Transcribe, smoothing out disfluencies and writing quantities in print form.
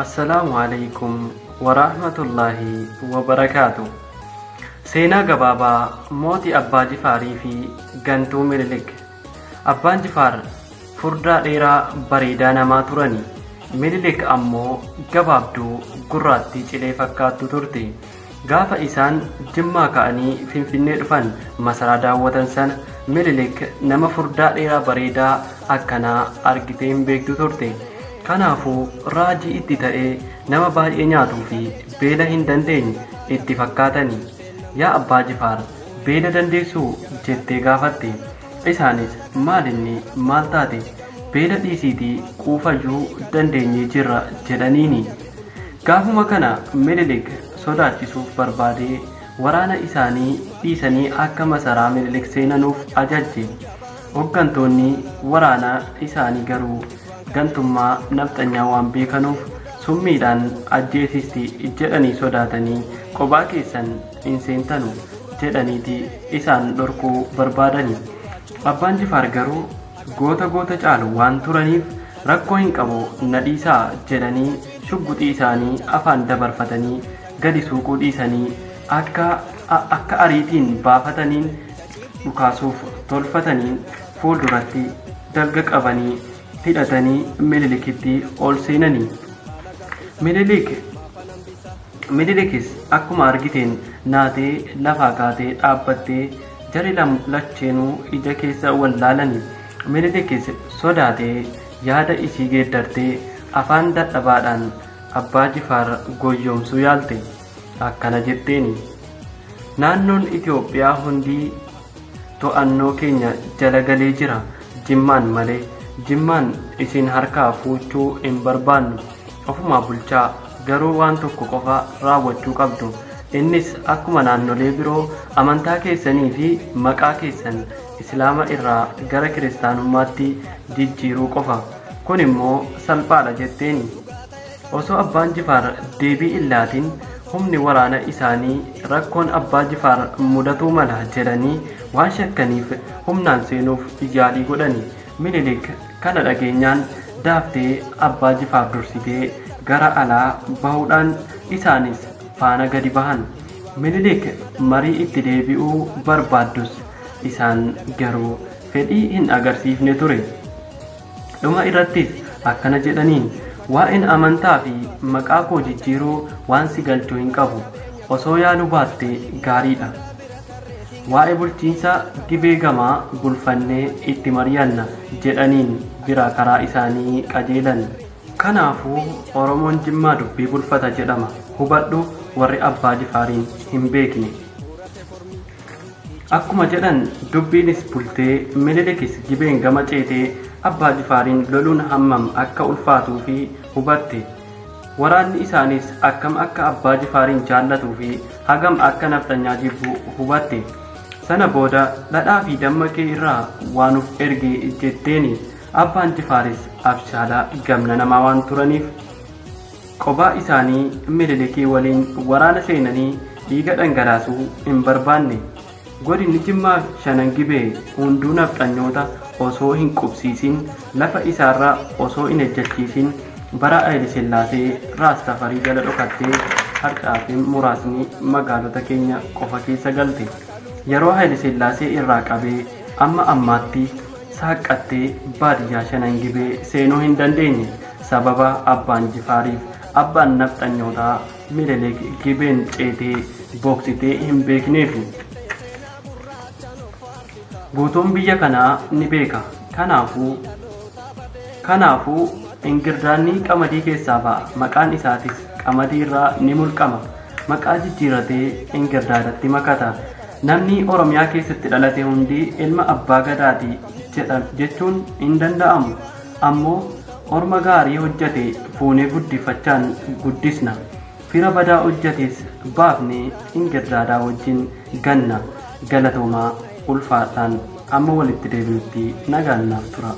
Assalaamu alaikum warahmatullaahi wabarakaatu. Seenaa gabaabaa mootii Abbaa Jifaarii fi gantuu Minilik. Abbaan Jifaar furdaa dheeraa bareedaa namaa turani. Minilik ammoo gabaabduu gurraattii cilee fakkaattu turte. Gaafa isaan Jimmaa ka'anii Finfinnee dhufan masaraa daawwatan sana Minilik nama furdaa dheeraa bareedaa akkanaa argitee hin beektu turte. Kanaafuu raajii itti ta'ee nama baay'ee nyaatuu fi beela hin dandeenye itti fakkaatani. Yaa Abbaa Jifaar beela dandeessuu jettee gaafatte. Isaanis maalinni maal taate beela dhiisiitii quufayyuu dandeenyee jirra jedhaniini. Gaafuma kana Minilik sodaachisuuf barbaadee waraana isaanii dhiisanii akka masaraa Minilik seenanuuf ajajje. Hooggantoonni waraana isaanii garuu gantummaa nafxanyaa waan beekanuuf summiidhaan ajjeesisti jedhanii sodaatanii kophaa keessan hin seentanu jedhaniiti isaan dhorkuu barbaadani. Abbaan Jifaar garuu goota goota caalu waan turaniif rakkoo hin qabu na dhiisaa jedhanii shugguxii isaanii afaan dabarfatanii gadi suuquu dhiisanii akka akka ariitiin baafataniin dhukaasuuf tolfataniin fuulduratti dalga qabanii hidhatanii Minilikitti ol seenanii. Minilik Minilikis akkuma argiteen naatee lafaa kaatee dhaabbattee jari lacheenuu ija keessa wallaalani. Minilikis sodaatee yaada isii geeddartee afaan dadhabaadhaan Abbaa Jifaar goyyoomsuu yaalte. Akkana jetteeni. Naannoon Itoophiyaa hundi to'annoo keenya jala galee jira Jimmaan malee. Jimmaan isin harkaa fuuchuu hin barbaannu. Ofumaa bulchaa garuu waan tokko qofa raawwachuu qabdu. Innis akkuma naannolee biroo amantaa keessanii fi maqaa keessan Islaama irraa gara kiristaanummaatti jijjiiruu qofa. Kun immoo salphaadha jetteeni. Osoo Abbaan Jifaar deebii hin laatin humni waraana isaanii rakkoon Abbaa Jifaar mudatuu mala jedhanii waan shakkaniif humnaan seenuuf yaalii godhani. Minilik kana dhageenyaan daaftee Abbaa Jifaar dursitee gara alaa bahuudhaan isaanis faana gadi bahan. Minilik marii itti deebi'uu barbaaddus isaan garuu fedhii hin agarsiifne ture. Dhuma irrattis akkana jedhaniin waa'een amantaa fi maqaa koo jijjiiruu waan si galchu hin qabu. Osoo yaaluu baatte gaariidha. Waa'ee bulchiinsa Gibee gamaa bulfannee itti mari'anna jedhaniin bira karaa isaanii qajeelan. Kanaafuu Oromoon Jimmaa dubbii bulfata jedhama. Hubadhu warri Abbaa Jifaariin hin beekne. Akkuma jedhan dubbiinis bultee Minilikis Gibeen gama ceetee Abbaa Jifaariin loluun hammam akka ulfaatuu fi hubatte. Waraanni isaaniis akkam akka Abbaa Jifaariin jaallatuu fi hagam akka nafxanyaa jibbu hubatte. Sana booda dhadhaa fi damma kee irraa waa nuuf ergi jetteeni. Abbaan Jifaaris abshaala gamna namaa waan turaniif qobaa isaanii Minilikii waliin waraana seenanii dhiiga dhangalaasuu hin barbaanne. Godinni Jimmaa Shanan Gibee hunduu nafxanyoota osoo hin qubsiisin lafa isaarra osoo hin ejjachiisin bara Haayile Sillaasee Raas Tafarii jala dhokattee harcaateen muraasni magaalota keenya qofa keessa galte. Yeroo Haayile Sillaasee irraa qabee amma ammaatti saaqqattee baadiyyaa Shanan Gibee seenuu hin dandeenye. Sababa Abbaan Jifaariif abbaan nafxanyootaa Minilik Gibeen ceetee booksitee hin beekneefi. Guutuun biyya kanaa ni beeka. Kanaafuu kanaafuu ingirdaanni qamadii keessaa ba'a. Maqaan isaatis qamadii irraa ni mulqama. Maqaa jijjiirratee ingirdaadatti makata. Namni Oromiyaa keessatti dhalate hundi ilma abbaa gadaati jechuun hin danda'amu. Ammoo orma gaarii hojjate fuunee guddifachaan guddisna. Fira badaa hojjates baafnee ingirdaadaa wajjin ganna. Galatoomaa ulfaadhaan amma walitti deebinutti nagaan naaf tura.